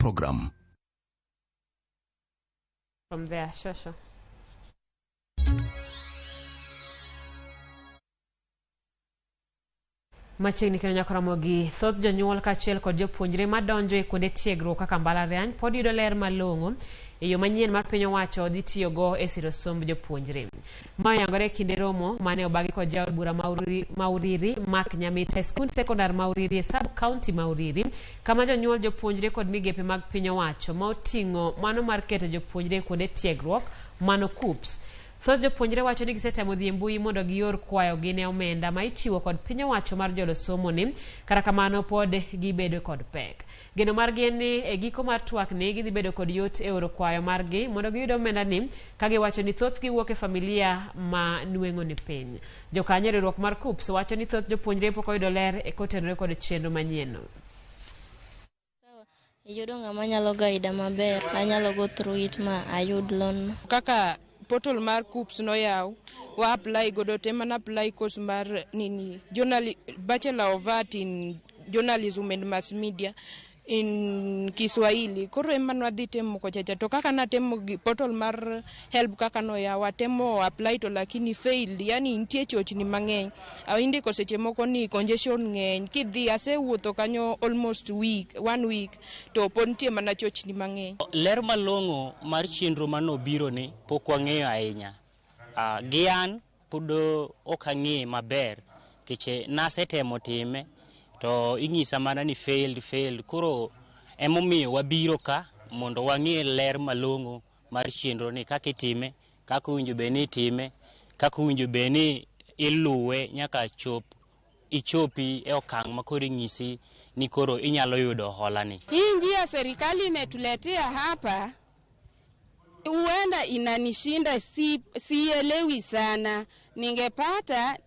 Program. From there, Shosho. Machiegni kendo nyaka Ramogi, thoth jonyuol kaachiel kod jopuonjre madonjo e kuonde tiegruok kaka mbalariany pod yudo ler malong'o e yo manyien mar piny owacho dhi tiyogo e siro somb jopuonjre. Ma oyangore e kinde romo mane obagi kod jaod bura ma Uriri Mark Nyamita e skund sekondar ma Uriri e sub county ma Uriri, kama jonyuol, jopuonjre kod migepe mag piny owacho ma oting'o mano mar keto jopuonjre e kuonde tiegruok mano KUCCPS. Thoth jopuonjre wacho ni gisetemo dhi e mbui mondo gior kwayogi ne omenda ma ichiwo kod piny owacho mar jolo somo ni, kata kamano pod gibedo kod pek. Geno margi en ni e giko mar twak ni gidhi bedo kod yot e oro kwayo margi mondo giyud omenda ni, ka giwacho ni thothgi wuok e familia ma nweng'o ni piny. Jokanyo e riwruok mar KUCCPS wacho ni thoth jopuonjre pok oyudo ler e kotenore kod chenro manyien no. Iyudo ng'ama nyalo guide maber, anyalo go through it ma ayud loan no. Kaka portal mar KUCCPS noyaw, wa apply godo te mana apply course mar nini Bachelor of Art in Journalism and Mass Media in Kiswahili. Koro ema nwadhi temo kochacha, to kaka natemo gi portal mar HELB kaka noyaw, atemo apply to lakini failed, yani nitie chochni mang'eny. Indiko seche moko ni congestion ng'eny, kidhi asewuotho kanyo almost week, 1 week, to pod nitie mana chochni mang'eny. Ler malong'o mar chenro manobiro ni pok wang'eyo ahinya. Gi an pod ok ang'e maber, nikech nasetemo time to inyisa mana ni failed, failed. Koro emomiyo wabiro ka mondo wang'e ler malong'o mar chenro ni, kaka itime, kaka owinjo bed ni itime, kaka owinjo bed ni iluwe nyaka chop ichopi e okang' ma koro inyisi ni koro inyalo yudo hola ni. Hii njia serikali imetuletea hapa huenda inanishinda, sielewi sana. Ningepata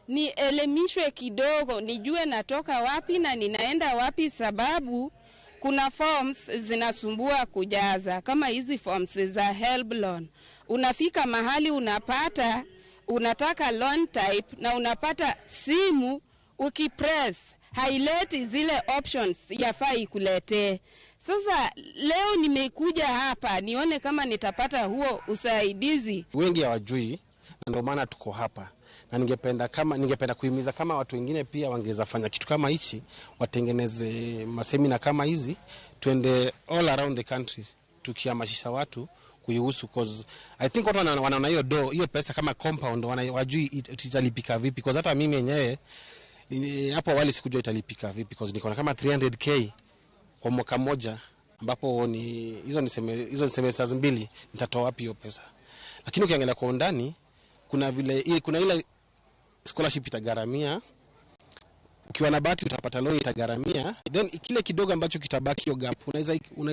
nielimishwe kidogo, nijue natoka wapi na ninaenda wapi, sababu kuna forms zinasumbua kujaza, kama hizi forms za HELB loan. Unafika mahali unapata unataka loan type na unapata simu ukipress haileti zile options yafaa ikuletee. Sasa leo nimekuja hapa nione kama nitapata huo usaidizi. Wengi hawajui na ndio maana tuko hapa. Na ningependa kuhimiza kama watu wengine pia wangeweza fanya kitu kama hichi, watengeneze masemina kama hizi, tuende all around the country tukihamasisha watu kuihusu, cause I think watu wanaona hiyo do, hiyo pesa kama compound, wajui italipika vipi, cause hata mimi mwenyewe hapo awali sikujua italipika vipi, cause niko na kama 300k kwa mwaka mmoja, ambapo ni hizo niseme, hizo ni semesters mbili, nitatoa wapi hiyo pesa? Lakini ukiangalia kwa undani, kuna vile, kuna ile scholarship itagharamia, ukiwa na bahati utapata loan itagharamia, then kile kidogo ambacho kitabaki hiyo gap unaweza